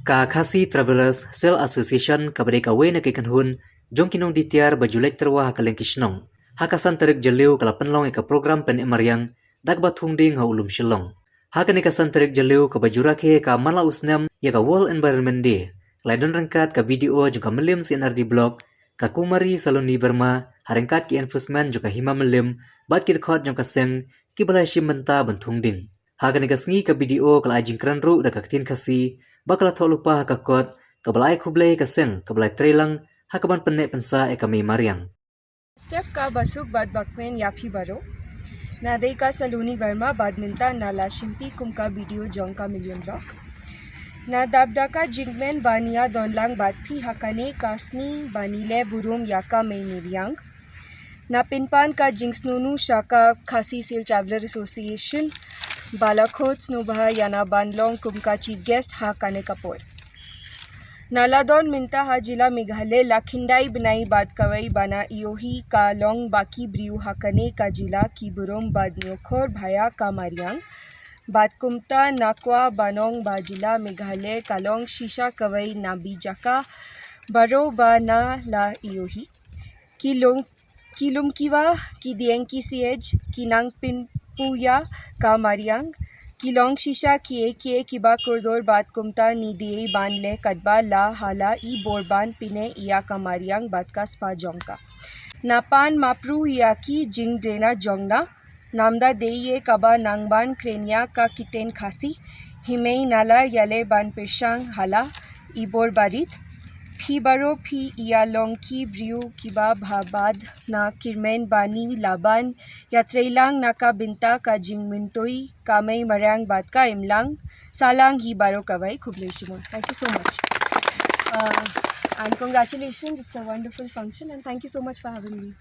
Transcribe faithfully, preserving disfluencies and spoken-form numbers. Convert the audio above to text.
Ka Khasi Travelers Sale Association kaba dei kawei na ki kynhun jong ki nongdie tiar ba ju leit tyrwa ha kylleng ki shnong, ha ka san tarik Jylliew ka la pynlong ïa ka program pynih mariang da kaba thung dieng ha u lum Shillong. Ha kane ka san tarik Jylliew kaba ju rakhe ka man la u snem ïa ka World Environment Day, la don ryngkat ka B D O jong ka Mylliem C and R D Block, ka Kumari Saloni Verma, ha ryngkat ki enforcement jong ka Hima Mylliem bad ki dkhot jong ka seng, kiba la shim bynta ban thung dieng. Ha kane ka sngi ka B D O ka la ai jingkren ruh da ka ktien Khasi ba ka la thoh lypa ha ka kot, kaba la ai khublei ïa ka seng kaba la trei lang ha kaban pynneh pynsah ïa ka mei mariang. Step ka basuk bad bakmen ïa phi baroh. Na dei ka Saloni Verma bad mynta na la shimti kum ka B D O jong ka Mylliem Block. Na dap da ka jingkmen ban ïa don lang bad phi ha kane ka sngi ban ïaleh burom ïa ka mei mariang. Na pynpan ka jingsngewbha sha ka Khasi Sale Traveller Association ba la khot sngewbha ïa nga ban long kum ka chief guest ha kane ka por. Na la don mynta ha jylla Meghalaya la khyndai bnai bad kawei ba nga ïohi ka long ba ki briew ha kane ka jylla ki burom bad ñiewkhor bha ïa ka mariang. Bad kumta nga kwah ban ong ba jylla Meghalaya ka long shisha kawei na bun jaka baroh ba nga la ïohi. Ki lum, ki lum kiwa, ki dieng ki siej, ki nang pynpoi ïa ka mariang. Ki long shisha kiei kiei kiba kordor bad kumta ngi dei ban leh katba la ha la i bor ban pynneh ïa ka mariang bad ka spah jong ka. Napan mapru ïa ki jingduna jong nga. Namda dei ïa kaba nang ban kren ïa ka ktien Khasi. Hynrei nga la ïaleh ban pyrshang ha la i bor barit. Phi baroh phi ïa long ki briew kiba bha bad nga kyrmen ba ngi lah ban ïatrei lang na ka bynta ka jingmyntoi ka mei mariang bad ka imlang sahlang hi baroh kawei. Khublei shibun. Thank you so much. Uh, and congratulations. It's a wonderful function and thank you so much for having me.